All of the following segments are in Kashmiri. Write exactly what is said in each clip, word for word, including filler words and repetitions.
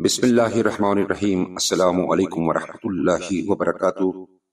بسم اللہ الرحمن الرحیم۔ السلام علیکم ورحمۃ اللہ وبرکاتہ۔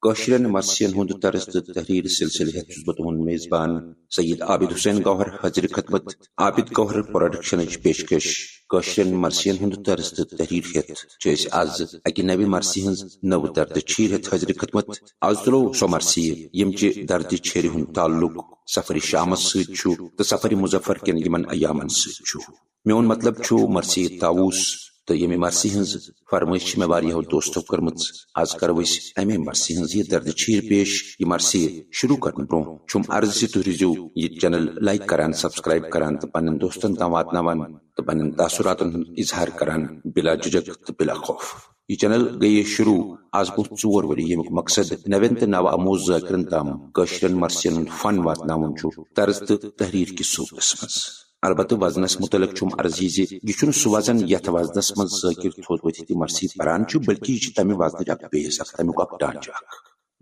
کٲشرٮ۪ن مرثین ہُنٛد طرز تہٕ تحریر سلسلہٕ ہٮ۪تھ چھُس بہٕ تُہُنٛد میزبان سید عابد حسین گوہر حٲضِر خدمت۔ عابد گوہر پروڈکشنٕچ پیشکش۔ کٲشرٮ۪ن مرثین ہُنٛد طرز تہٕ تحریر ہٮ۪تھ چھِ أسۍ آز اَکہِ نَوِ مرثی ہٕنٛز نٔو دردٕ چھیٖر ہٮ۪تھ حٲضِر خدمت۔ آز تُلو سۄ مرثی، ییٚمہِ چہِ دردِ چھیرِ ہُنٛد تعلق سفرِ شامس سۭتۍ چھُ تہٕ سفرِ مظفر کٮ۪ن یِمن ایامن سۭتۍ چھُ۔ میون مطلب چھُ مرثی طاووس، تہٕ ییٚمہِ مرثی ہٕنٛز فرمٲیش چھِ مےٚ واریاہو دوستو کٔرمٕژ۔ آز کرو أسۍ اَمے مرثی ہٕنٛز یہِ دردِ چھیٖر پیش۔ یہِ مرثی شروع کرنہٕ برونٛہہ چھُم عرض زِ تُہۍ روٗزِو یہِ چینل لائک کران، سبسکرائب کران تہٕ پننٮ۪ن دوستن تام واتناوان تہٕ پننٮ۪ن تاثراتن ہُنٛد اظہار کران بلا جھجک تہٕ بلا خوف۔ یہِ چینل گٔیے شروع آز برونٛہہ ژور ؤری، ییٚمیُک مقصد نوٮ۪ن تہٕ نو آموز ذاکرن تام کٲشرٮ۪ن مرثین ہُنٛد فن واتناوُن چھُ، طرز تہٕ تحریر کِس صوٗبس منٛز۔ البتہٕ وزنس متعلق چھُم عرض یہِ زِ یہِ چھُنہٕ سُہ وزن یتھ وزنس منٛز ذاکر تھوٚد ؤتھِتھ یہِ مرثی پران چھُ، بلکہِ یہِ چھُ تمہِ وزنٕچ اکھ بیس اکھ، تمیُک اکھ ڈانچہٕ اکھ۔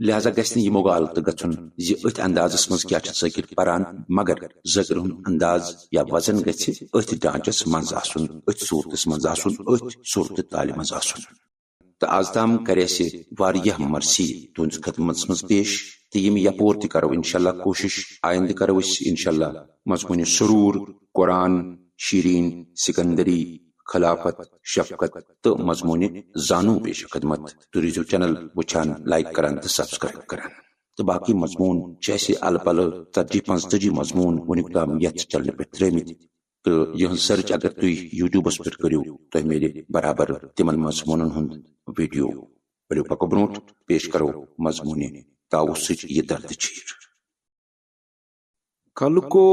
لہذا گژھِ نہٕ یہِ مغالطہٕ گژھُن زِ أتھۍ اندازس منٛز کیٛاہ چھُ ذاکر پران، مگر ذاکر ہُنٛد انداز یا وزن گژھِ أتھۍ ڈانچس منٛز آسُن، أتھۍ صورتس منٛز آسُن، أتھۍ صورتِ تالہِ منٛز آسُن۔ تہٕ آز تام کرِ اَسہِ واریاہ مرثی تُہنٛدِس خدمتس منٛز پیش، تہٕ یِم یپور تہِ کرو انشاءاللہ کوٗشش۔ آیندٕ کرو أسۍ انشاءاللہ مضموٗنِ سرور، قرآن، شیرین، سکندری، خلافت، شفقت تہٕ مضموٗنِ زانو پیش خدمت۔ تُہۍ روٗزِو چینل وٕچھان، لائک کران تہٕ سبسکرائب کران۔ تہٕ باقی مضموٗن چھِ اَسہِ الہٕ پلہٕ ژتجی پانٛژتٲجی مضموٗن وٕنیُک تام یتھ چینلہِ پٮ۪ٹھ ترٲومٕتۍ۔ تہٕ یِہٕنٛز سرچ اگر تُہۍ YouTubeس پٮ۪ٹھ کٔرِو، تۄہہِ میلہِ برابر تِمن مضموٗنن ہُنٛد ویڈیو۔ ؤلِو پکو برونٛٹھ، پیش کرو مضموٗنِ طاووسٕچ یہِ دردِ چھیٖر۔ خلقو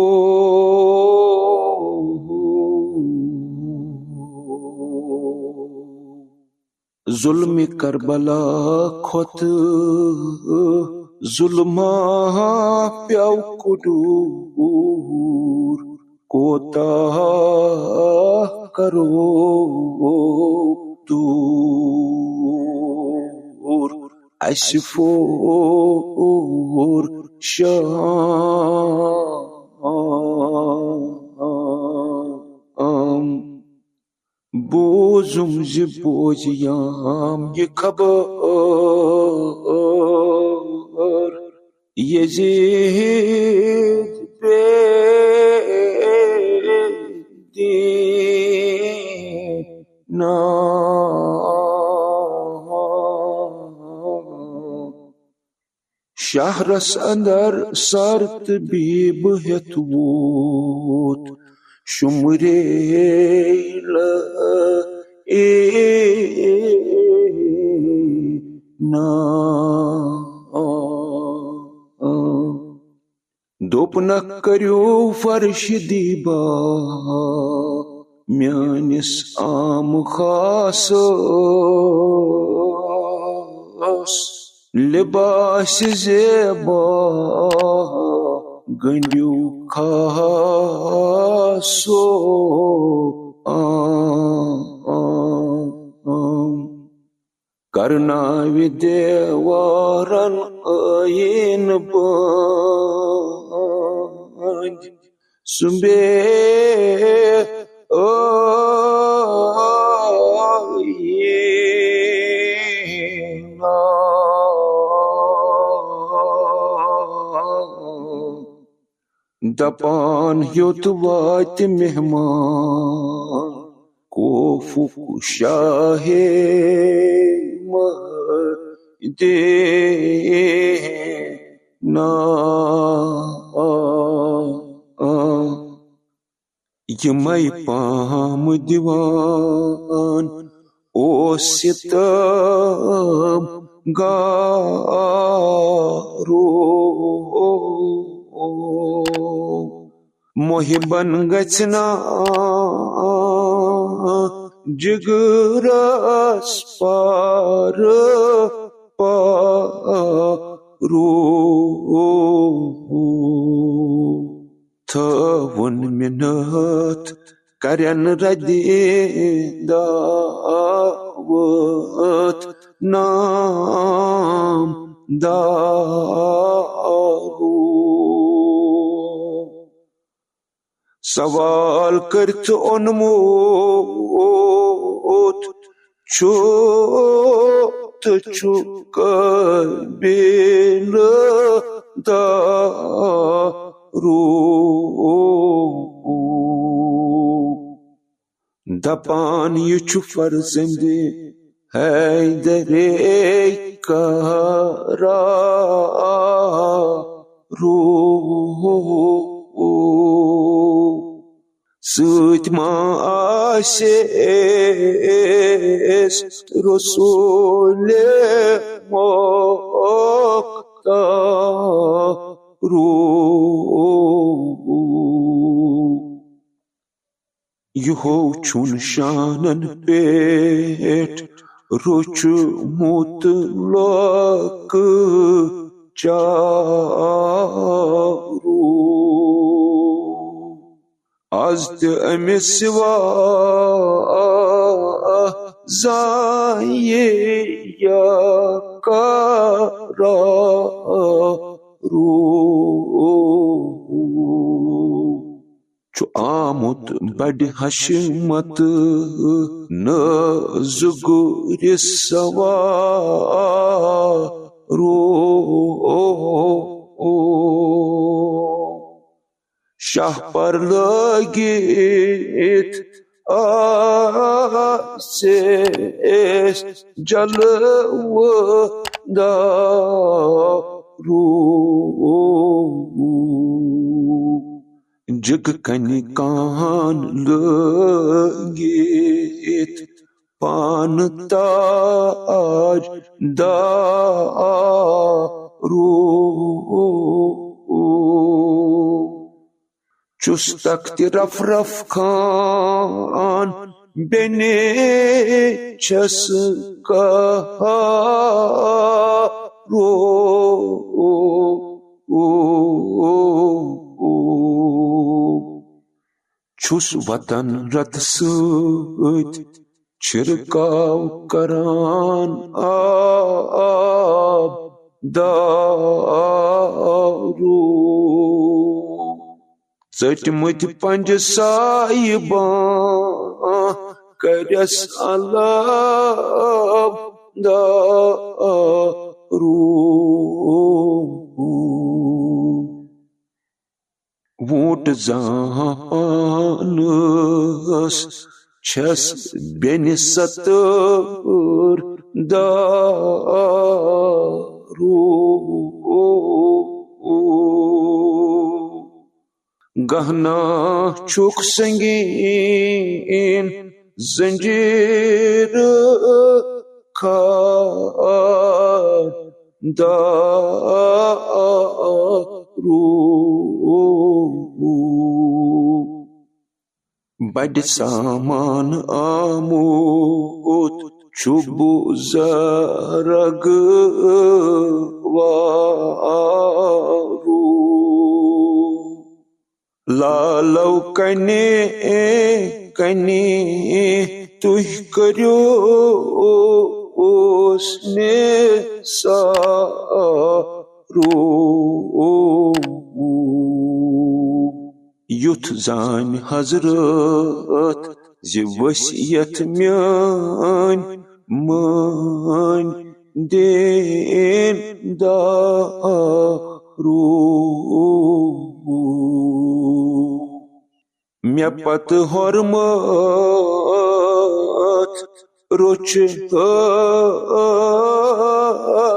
ظلم کربلا کھۄتہٕ ظلما پیو کُڈوٗر، کوتاہ کرو دوٗر۔ اسہِ پھوٚر شام۔ بوزُم زِ بوزیام یہِ خبر، یزید بے دینا۔ شہرس اندر سر تہٕ بیٖبہٕ ہٮ۪تھ ووت شُمرے لعینا۔ دوٚپنکھ، کٔرِو فرش دیبا میٲنِس عام خاصس، لباس زیبا گنڈیو خاصو عام۔ کرناوِ دیوارن ٲیٖن بٔنٛدۍ، سُمبے ٲیٖنا۔ دپان، یوٚت واتہِ مہمان کوفُک شاہے مدینا۔ یِمے پام دِوان اوس ستم گارو۔ محبن گژھِ نا جگرس پار پارو۔ تھاوُن مِنتھ کرن ردِ دعوت نام دارو۔ سوال کٔرِتھ اوٚنمُت چھُ تہٕ چھُ قٲبِلہٕ دارو۔ دپان یہِ چھُ فرزند حیدرے قہارو۔ سۭتۍ ما آسیس رسول مختارو۔ یِہو چھُن شانن پٮ۪ٹھ روچمُت لۄکچارو۔ از تہِ أمِس سوا زانہِ یا قرارو۔ چھُ آمُت بڑِ حشمت نازُک رسوارو۔ شاہ پر لٲگِتھ آسیس جلوٕ دارو۔ جِگ کنہِ کان لٲگِتھ پانہٕ تاج دارو۔ چھُس تختِ رف رف خان، بیٚنہِ چھَس قہارو۔ چھُس وطن رتہٕ سۭتۍ چھِرکاو کران آب دارو۔ ژٔٹمٕتۍ پنجہِ صاحباں کٔرِس علاب دارو۔ ووٗنٛٹ زانس چھَس بیٚنہِ ستٲر دارو۔ گہنا چھُکھ سنگین زنجیٖر خاردارو۔ بڑِ سامان آمُت چھُ بُزرگ وارو۔ لالو کنہِ کنہِ تُہۍ کٔرِو اوس نثارو۔ یُتھ زانہِ حضرت زِ وصیت میٲنۍ مٲنۍ دین دارو۔ مےٚ پتہٕ حرمت روٚچھِ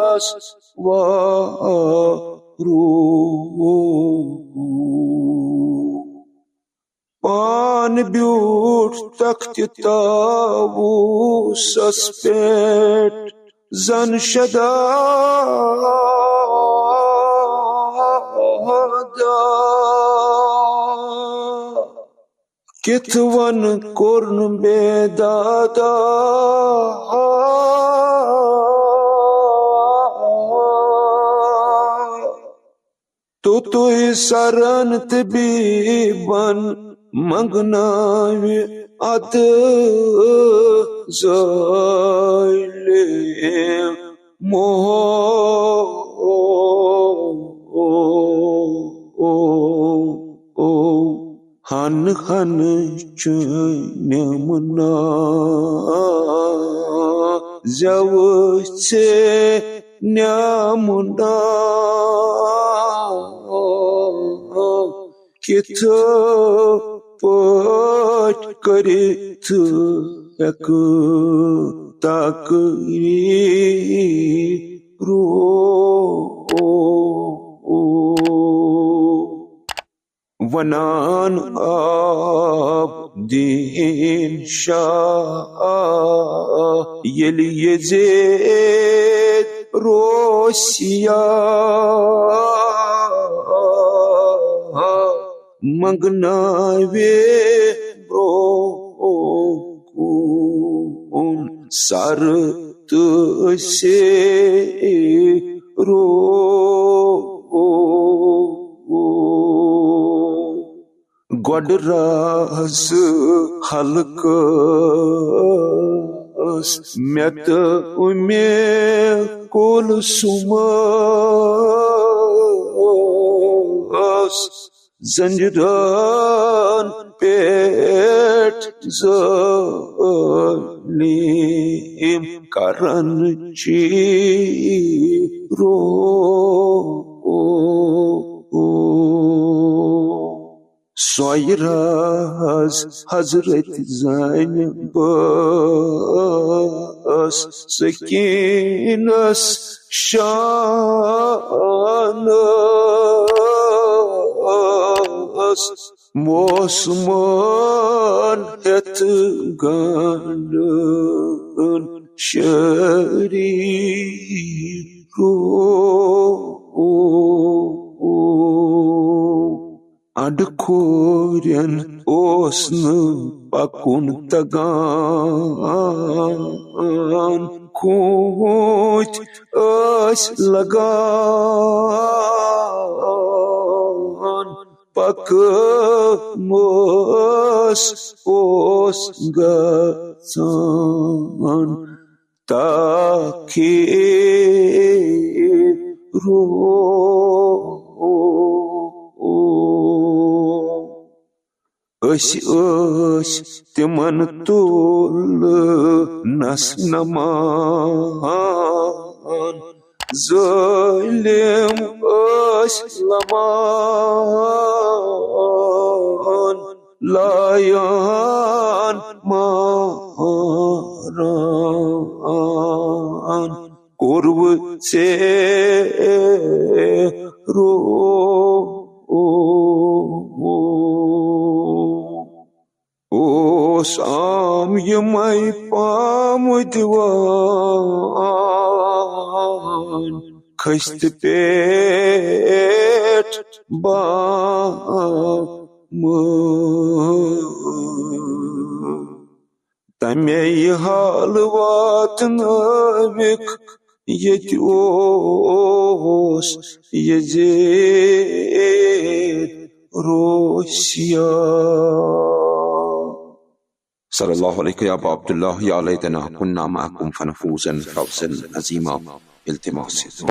ہس وارو۔ پان بیوٗٹھ تختِ طاووسس پٮ۪ٹھ زن شدا کِتھ وَن کوٚرُن بے دادا۔ توٚتُے سرن تہٕ بیٖبن منٛگناوِ ادٕ ظٲلِم مو۔ ہن ہن چٲنٮ۪م نا۔ زٮ۪وٕ ژےٚ نیامُنا، کِتھ پٲٹھۍ کٔرِتھ ہٮ۪کہٕ تقریٖر؟ ونان عابدین شاہ، ییٚلہِ یزید روسیا منگناوے برونٛہہ کُن سر تہٕ سیرو۔ گۄڈٕ راز حلقس مےٚ تہٕ اُمہِ کُلثومس زنجیرن پٮ۪ٹھ ظٲلم کرن چیرو۔ سۄے راز حضرت زینبس سکینس شانس موسمان ہٮ۪تھ گنڈن شریٖک رو۔ اَڈٕ کھورٮ۪ن اوس نہٕ پَکُن تَگان، کھوٗتۍ ٲسۍ لَگان، پَکمَس اوس گژھان تاخیر رو۔ أسۍ ٲسۍ تِمن تُلنس نمان، ظٲلِم ٲسۍ لمان، لایان ماران کوٚروٕ ژےٚ رو۔ اوس عام یِمے پامہٕ دِوان کھٔستہِ پٮ۪ٹھ بامہٕ۔ تَمے حال واتنٲوِکھ ییٚتہِ اوس یزید روسیا۔ صلی اللہ علیک یا ابا عبداللہ، یا لیتنا کنا معکم فنفوز فوزا عظیما۔ التماس۔